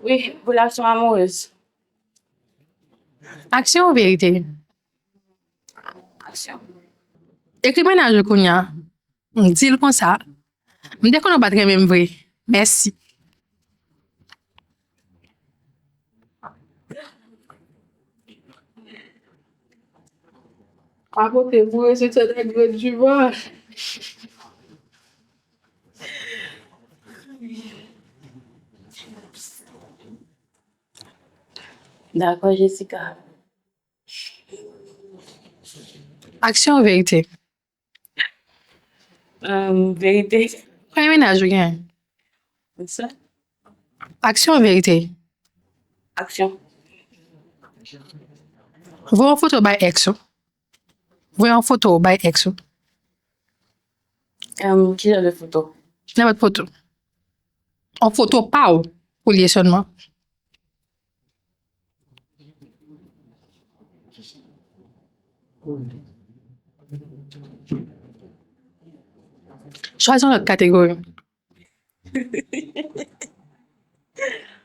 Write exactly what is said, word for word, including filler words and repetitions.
Wi, relasyon amourez. Aksyon ou verite? Aksyon. Ekri mennaj ou kounye a. Di l konsa. M te konnen w pa t renmen m vre. Mèsi. Akote pou resepsyon de grenn jivan. Dakò, Jessica. Aksyon ou verite? Um, verite. Konbyen mennaj ou gen? Sa? Aksyon ou verite? Aksyon. Voye yon foto bay ex ou. Voye yon foto bay ex ou. Um, ki jan de foto? Nenpòt foto. Yon foto pa w pou li sèlman. Chwazi yon lòt kategori.